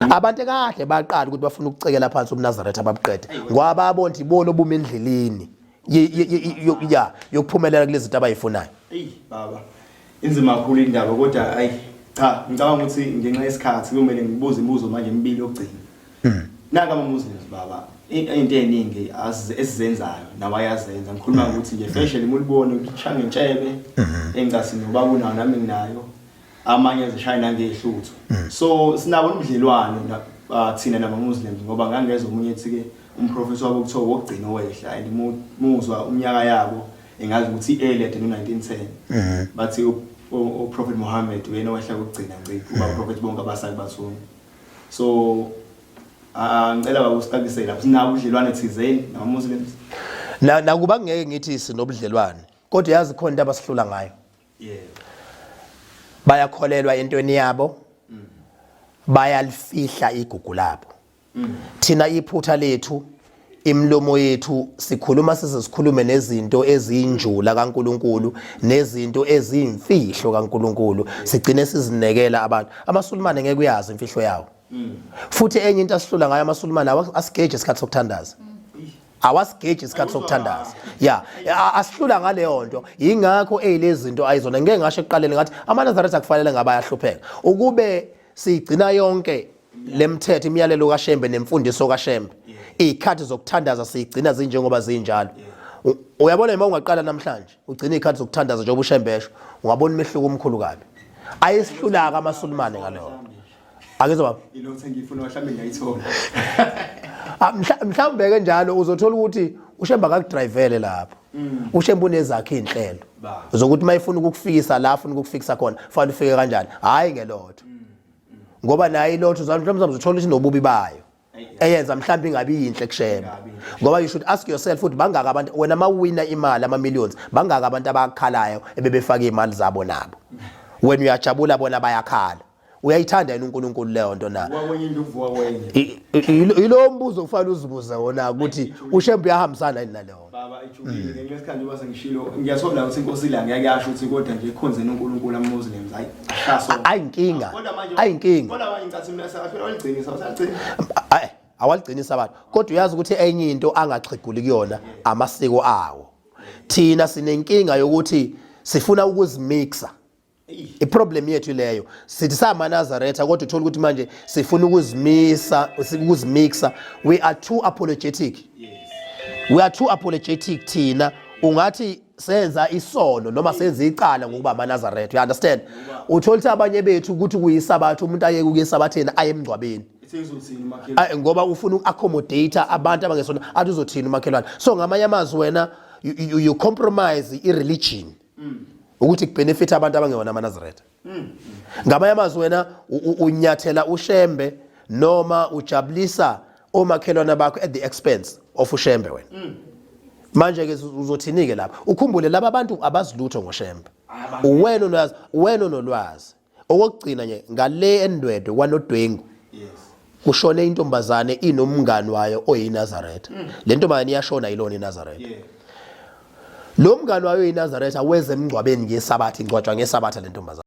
Abantu ekade baqala ukuthi bafuna ukucekela phansi ubuNazaretha babuqede, ngoba babona ukuthi ibona obuma endleleni ya yokuphumelela kulezi zinto abayifunayo. Eyi baba, inzima kakhulu indaba, kodwa ayi cha, ngicabanga ukuthi ngenxa yesikhathi kumele ngibuze imibuzo manje emibili yokugcina. Naka ama-Muslims baba, into eningi esizenzayo nawo ayazenza. Ngikhuluma ngokuthi nje fashion, uma ulibone ushaya ngentshebe engicasi nobaba unayo nami nginayo, amanye azishaya nangehluthu. So sinabo ubudlelwano thina nama-Muslims, ngoba ngangezwa omunye ethi-ke umprofethi wabo kuthiwa wokugcina owehla, and muzwa umnyaka yabo engazi ukuthi i-earlier than u-1910, bathi uProphet Muhammad uyena owehla kokugcina ngci kubaprofethi bonke abasake bathunywa. So ngicela baba usicakisele lapho, sinabo ubudlelwane thizeni nama-Muslims? Nakuba ngeke ngithi sinobudlelwane, kodwa yazi khona into abasihlula ngayo. Bayakholelwa entweni yabo, bayalifihla igugu labo. Thina iphutha lethu, imilomo yethu sikhuluma size sikhulume nezinto eziyinjula kaNkuluNkulu nezinto eziyimfihlo kaNkuluNkulu, sigcine sizinekela abantu. AmaSulumane ngeke uyazi imfihlo yawo. Futhi enye into asihlula ngayo amaSulumane, asigeje isikhathi sokuthandaza, awasigeji isikhathi sokuthandaza. Ya, asihlula ngaleyo nto. Yingakho eyilezi zinto ayizona. Ngeke ngasho ekuqaleni ngathi amaNazaretha akufanele ngabe ayahlupheka ukube siyigcina yonke lemthetho, imiyalelo kaShembe nemfundiso kaShembe. Izikhathi zokuthandaza siyigcina zinjengoba zinjalo. Uyabona, uma ungaqala namhlanje ugcina izikhathi zokuthandaza njengoba uShembe esho, ungabona umehluko omkhulu kabi. Ayisihlulaka amaSulumane ngaleyo nto. Akezwa baba. Ilothe engiyifuna mhlawumbe ngiyayithola. Ah, mhlawumbe ke njalo uzothola ukuthi uShembe akakudrivele lapho. UShembe unezakhe izinhlelo zokuthi mayifuna ukukufikisa la afuna ukukufikisa khona, fanele ufike kanjani, hayi ngelotho, ngoba naye ilotho mhlawumbe uzothola ukuthi nobubi bayo eyenza mhlawumbe ingabi yinhle kuShembe. Ngoba you should ask yourself ukuthi bangaka abantu wena mawina imali ama millions, bangaka abantu abakhalayo ebebefaka imali zabo nabo? Wena uyajabula, bona bayakhala. Uyayithanda yini uNkulunkulu leyo nto na? Uvuka kwenye into, uvuka kwenye. Yilowo mbuzo kufanele uzibuze wona, ukuthi uShembe uyahambisana yini naleyo. Baba, ijulile ngenxa yesikhathi. Njengoba sengishilo, ngiyathola ukuthi inkosi la ngiyake yasho ukuthi kodwa nje ekhonzeni uNkulunkulu ama-Muslims hayi ashaso. Ayinkinga. Kodwa manje Ayinkinga. Kodwa manje ngicathi mina sakaphela waligcinisa, usaligcina. Ayi, awaligcinisa abantu, kodwa uyazi ukuthi enye into angaxhiguli kuyona amasiko awo. Thina sinenkinga yokuthi sifuna ukuzimixa. Iproblem yethu leyo. Sithi samaNazaretha, kodwa uthola ukuthi manje sifuna ukuzimisa, ukuzimixa. We are too apologetic, we are too apologetic thina. Ungathi senza isono noma senza icala ngokuba amaNazaretha, you understand? Uthola ukuthi abanye bethu ukuthi kuyisabatha, umuntu ayeke ukuya esabatheni aye emngcwabeni. Ithi uzothini umakhelwane? Ayi, ngoba ufuna uku-accommodate abantu abangesona, athi uzothini umakhelwane. So ngamanye amazwi wena you compromise i-religion ukuthi kubenefit abantu abangewona amaNazaretha. Ngamanye amazwi wena unyathela uShembe noma ujabulisa omakhelwane bakho at the expense of uShembe wena. Manje ke uzothini ke lapha? Ukhumbule, laba bantu abazilutho ngoShembe, uwena onolwazi, wena onolwazi. Okokugcina nje, ngale eNdwedwe kwaNodwengu kushone intombazane inomngani wayo oyiNazaretha. Le ntombazane iyashona yilona iNazaretha. Lo mngani wayo oyiNazaretha weze emngcwabeni ngesabatha, ingcwatshwa ngesabatha le ntombazane.